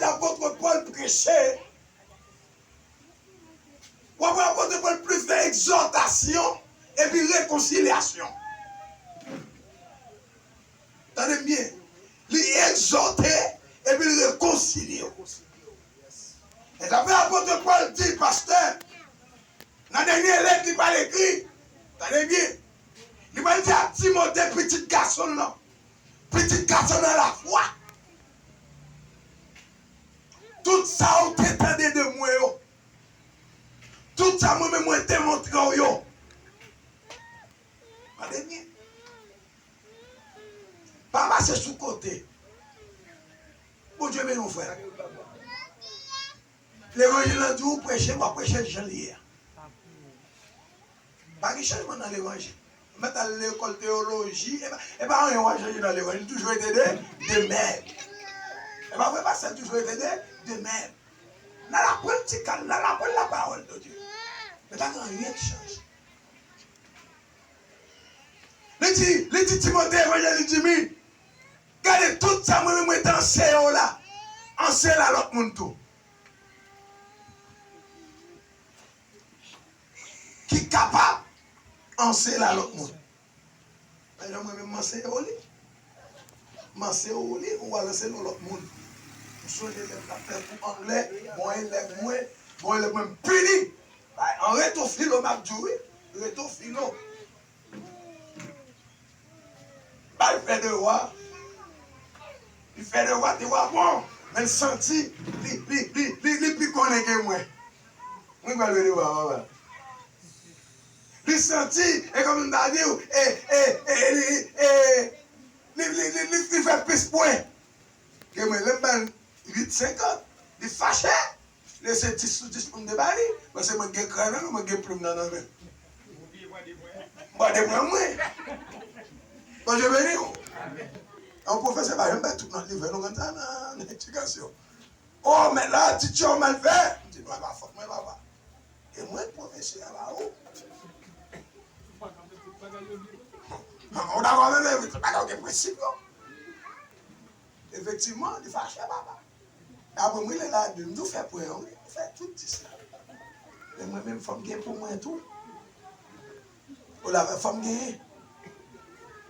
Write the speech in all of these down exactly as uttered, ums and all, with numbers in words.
apot Pòl preche, w ap wè apot Pòl plis nan egzòtasyon epi rekonsilyasyon. Tande m byen. Li egzòte epi l rekonsilye w. E sa fè apot Pòl di, pastè, nan dènye lèt li pral ekri, tande byen, li pral di ak Timote, pitit gason l lan, pitit gason nan lafwa, tout sa w te tande de mwen yo, tout sa mwen menm mwen te montre w yo, tande byen. Pa pase sou kote. Bondye beni w, frè. Levanjil lan di w preche, w a preche l jan l ye a. Pa gen chanjman nan levanjil. Ou mèt al lekòl teyoloji, e pa, e pa anyen w a chanje nan levanjil. Li toujou rete de, de mèd. E pa vre, pastè toujou rete de, de mèd. N al aprann ti kal, n al aprann lapawòl de Dye. Men pa gen anyen k chanje. Li di, li di Timote, evanjèlis Jimmy, gade tout sa mwen menm mwen te anseye w la, anseye l a lòt moun tou. Ki kapab anseye l a lòt moun. Paske mwen menm m anseye w li. M anseye w li, ou al anseye l yon lòt moun. M sonje lè m t ap fè kou anglè, bon elèv mwen, bon elèv mwen, m pini. Bay, an reto filo m ap di w wi. Reto filo. Bay fè devwa. Li fè devwa, devwa bon. Men l santi li, li, li, li, li pi konnen ke mwen. Mwen pral fè devwa, papa. Li santi, e kòm m ta di w, e, e, e, li, e, li, li, li, li, li fè plis pwen ke mwen. Lè m ba l uit senkant, li fache. Lè se dis sou dis pou m te ba li, paske mwen gen kran nan men, mwen gen plim nan nan men. M pran de pwen mwen. Bondye beni w. Yon pwofesè pa janm bay tout nòt li vre, nou konn sa nan, nan edikasyon. O, mèt la, titye w mal fè. M di, non, e pa fòt mwen, papa. E mwen k pwofesè a, pa ou. Ou dakò avè m, men se bagay yo gen prensip yo. Efektivman, li fache, papa. Apre mwen, lè la, m di w fè pwen an, wi. Ou fè tout dis la. Men mwen menm, fò m gen pou mwen tou. Ou la, fò m genyen.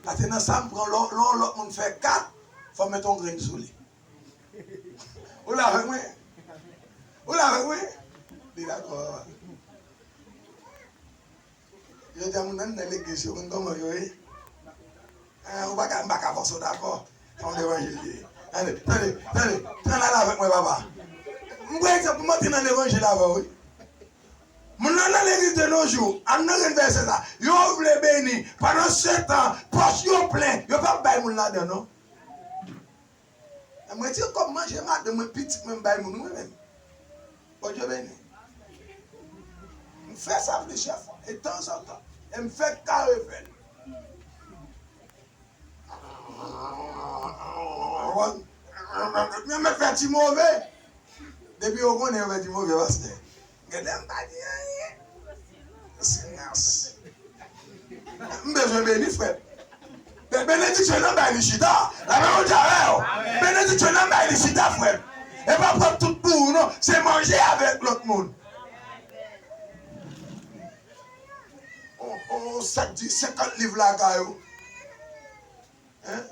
Pase nan sa, m pran lò, lò, lòt moun fè kat, fò m mete yon grenn sou li. Ou la avèk mwen? Ou la avèk mwen? Li dakò, papa. Jodi a, moun nan nan legliz yo, konn kòman yo ye? Ah, ou pa ka, m pa ka fòse w dakò. Fè yon levanjil li ye. Tande, tande, tande, tande, al avèk mwen, papa. M pran egzanp pou m antre nan levanjil avè w, wi. Moun nan nan legliz de nos jours, ann nan ren vèsè sa. Yo vle beni. Pandan se tan, pòch yo plen. Yo p ap bay moun ladan, non. Mwen di kòb manje madanm mwen, pitit mwen, m bay moun mwen menm. Bondye beni. M fè sa plizyè fwa, e tanzantan. E m fèk kare fè l. Mwen mèt fè ti move. Depi yo konnen yo fè ti move, pastè. Gen lè m pa di anyen. Silans. M bezwen beni, frè m. Be-, benediksyon nan bay li chita. Lamen Bondye avè w. Benediksyon nan bay li chita, frè m. E pa pran tout pou ou, non. Se manje avèk lòt moun. On, on, on sèk di senkant liv lakay ou. Hein?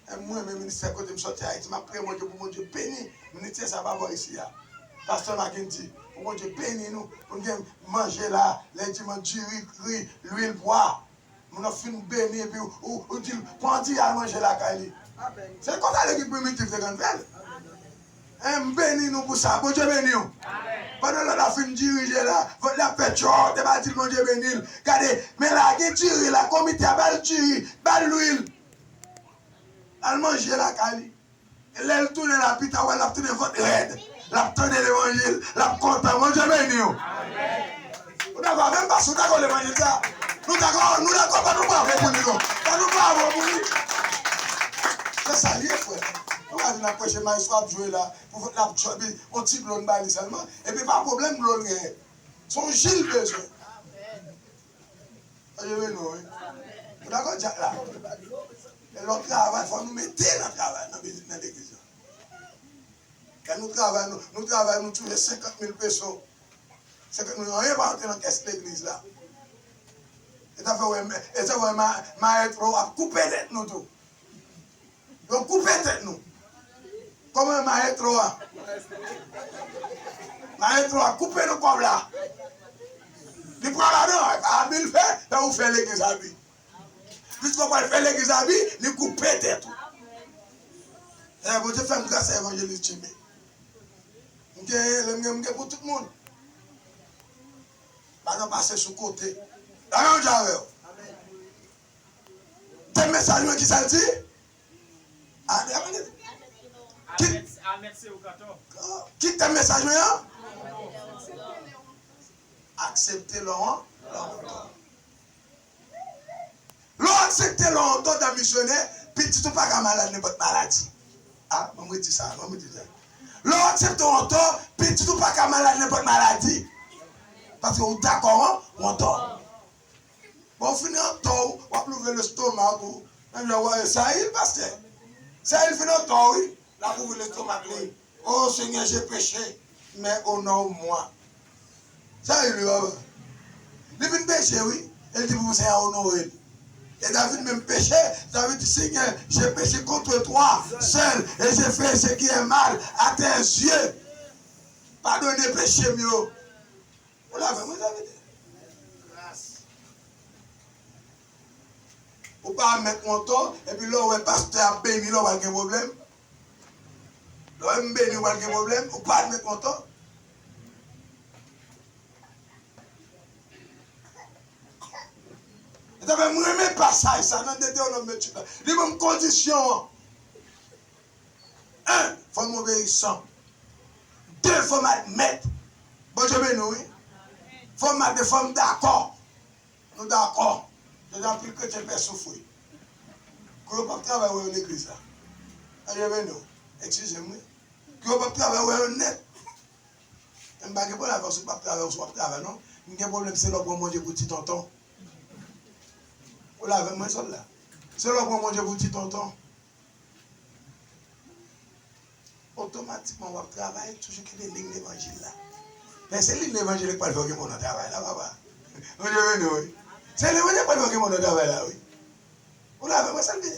E mwen menm, ministè kote m sòti Ayiti, m ap priye Bondye pou Bondye beni ministè sa pa bò isi a. Pastè Mackendy, pou Bondye beni nou, pou n gen manje la, lè dimanch, diri, ri, lwil, pwa. Moun nan fin beni, epi ou, ou, ou di l, pran di al manje lakay li. Se konsa legliz primitif te konn fè l. E m beni nou pou sa. Bondye beni w. Pandan lòt la fin dirije la, vant li ap fè tchò, te pa di l Bondye beni l. Gade, men la gen diri la, komite a ba l diri, ba l lwil. Al manje lakay li. E lè l tounen la pita, w wè l ap tounen vant rèd. L ap tande levanjil, l ap kontan. Bondye beni w. Ou dakò avè m, pastè? Ou dakò levanjil sa? Nou dakò, nou dakò, ban nou bravo pou li, non. Ban nou bravo pou li. Se sa l ye, frè. Ou pa vin ap preche, maestro ap jwe la, pou l ap jwe, epi yon ti dlo n ba li sèlman. Epi pa pwoblèm dlo l genyen. Se yon ji l bezwen. Bondye beni w, wi. Ou dakò, dyak la? E lè w travay, fò nou mete nan travay, nan biznis, nan legliz la. Kè Nou travay, nou, nou travay, nou touche senkant mil peso. Senkant mil, anyen pa antre nan kès legliz la. E sa fè wè, e sa fè wè ma-, mayetwo ap koupe tèt nou tou. Yo koupe tèt nou. Kòman mayetwo a? Mayetwo a koupe nou kòb la. Li pran ladan, a bi l fè, tankou fè legliz a bi. Piske w pral fè legliz a bi, li koupe tèt ou. E Bondye fè m gras a evanjelis Jimmy. M gen, lè m gen, m gen pou tout moun. Pa nan pase sou kote. Dayè, m di avè w. Tèm mesaj mwen, ki sa l di? A, a, ki, ki tèm mesaj mwen an? Aksepte lè w an, lè w an tò. Lè w aksepte lè w an tò, dan misyonè, pitit ou pa ka malad nenpòt maladi. A, ban m redi sa, ban m redi sa. Lè w aksepte w an tò, pitit ou pa ka malad nenpòt maladi. Paske ou dakò an, w an tò. Bon, w fin an tò, w ap louvri lestomak ou. Nan jan w wè Sayil, pastè. Sayil fin an tò, wi. L ap ouvri lestomak li. Oh Seigneur, j'ai péché, mais honoue-moi. Sayil, wi, papa. Li fin peche, wi. E l di pou Seyè a onore l. E David menm peche, David di, Seigneur, j'ai péché contre toi seul, et j'ai fait ce qui est mal à tes yeux. Padone peche m yo. Ou la avè mwen, David? Ou pa mèt w an tò, epi lè w wè pastè ap beni, lè w pral gen pwoblèm. Lè w wè m beni, w pral gen pwoblèm, ou pa mèt w an tò. E sa fè m renmen pasaj sa nan Detewonòm venntuit la. Li ban m kondisyon an. En, fò m obeyisan. De, fò m admèt. Bondye beni w, wi. Fò m admèt, fò m dakò. Nou dakò. Jodi a, anpil kretyen pè soufri. Kou yo p ap travay, wè yo legliz la. Bondye beni w. Eskize m, wi. Kou yo p ap travay, wè yo nèt. M pa gen pwoblèm avè w si w p ap travay, si w ap travay, non. M gen pwoblèm, se lè w pran Bondye pou ti tonton. Ou la avè mwen, sòl la? Se lè w pran Bondye pou ti tonton. Otomatikman, w ap travay, toujou kenbe liy levanjil la. Men se liy levanjil ki pral fè w gen bon nan travay la, papa. Bondye beni w, wi. Se liy levanjil ki pral fè w gen bon nan travay la, wi. Ou la avè mwen, sa l vle.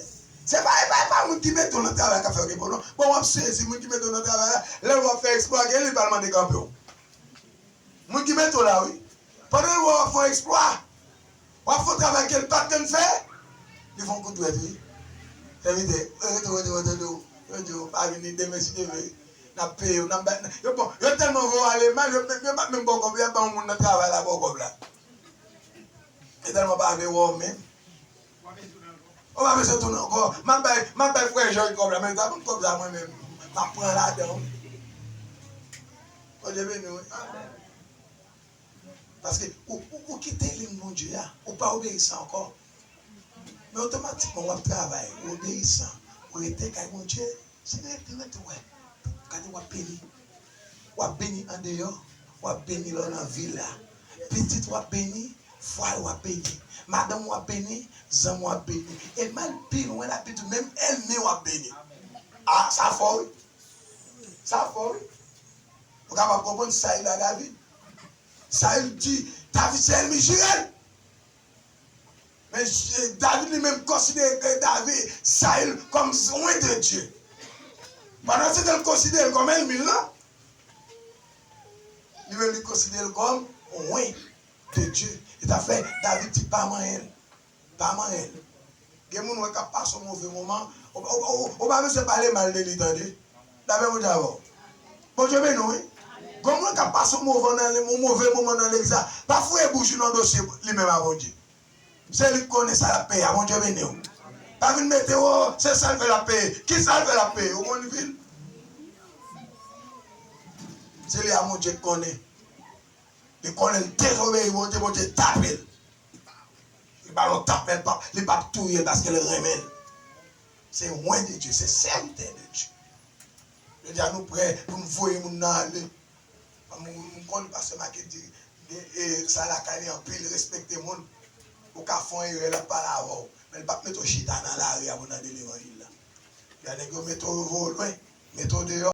Se pa, e pa, e pa moun ki mete w nan travay k ap fè w gen bon, non. Bon, w ap sezi, moun ki mete w nan travay la, lè w ap fè eksplwa, gen li pa l mande kanpe w. Moun ki mete w la, wi. Pandan l wè w ap fè yon eksplwa, w ap fè yon travay ke l pa t konn fè, li fè yon kout dwèt, wi. Sèvitè, rete, rete, rete, rete, rete, pa vini demen si Dye vle. N ap peye w, n ap bay, yo, bon, yo tèlman vle w ale mal, yo, yo pa t menm ba w kòb, y ap ba yon moun nan travay la ba w kòb la. Yo tèlman pa vle wè w menm. Ou pa bezwen tounen ankò. M ap bay, m ap bay frè Jòj kòb la, men ta ban m kòb la mwen menm. M ap pran ladan w. Bondye beni w, wi. Paske ou, ou, ou kite liy Bondye a, ou pa obeyisan ankò. Men otomatikman w ap travay, ou obeyisan, ou rete kay Bondye. Se rete, rete, wè. Gade, w ap beni. W ap beni andeyò, w ap beni lè w nan vil la. Pitit w ap beni, fwaye w ap beni. Madanm w ap beni, zanmi w ap beni. E mal pi lwen la, pitit menm ènmi w ap beni. A, sa fò, wi. Sa fò, wi. Ou kapab konprann Sayil a David. Sayil di, David se ènmi jire l. Men, David li menm konsidere David, Sayil kòm oint de Dye. Pandan se tan l konsidere l kòm ènmi l lan, li menm li konsidere l kòm oint de Dye. E sa fè David di pa manyen l. Pa manyen l. Gen moun wè k ap pase yon move moman, ou, ou, ou, ou pa bezwen pale mal de li, tande. Lapè Bondye avè w. Bondye beni w, wi. Gen moun k ap pase yon move nan, yon move moman nan legliz la. Pa foure bouch ou nan dosye li menm a Bondye. Se li k konnen sa l ap peye a, Bondye beni w. Pa vin mete, o, se sa l fè l ap peye. Ki sa l fè l ap peye? Ou konn vil? Se li a Bondye k konnen. Li konnen l dezobeyi Bondye, Bondye tape l. Li ba l yon tap, men li p ap, li p ap touye l paske l renmen l. Se oint de Dye, se sèvitè de Dye. Jodi a nou prè pou n voye moun nan ale. M, m konn pastè Maké di, e, e, sa lakay li anpil, respekte moun. Ou ka fè yon erè, l ap pale avè w. Men l p ap mete w chita nan lari a pou w tande levanjil la. Lè nèg yo mete w, yo voye w lwen, mete w deyò.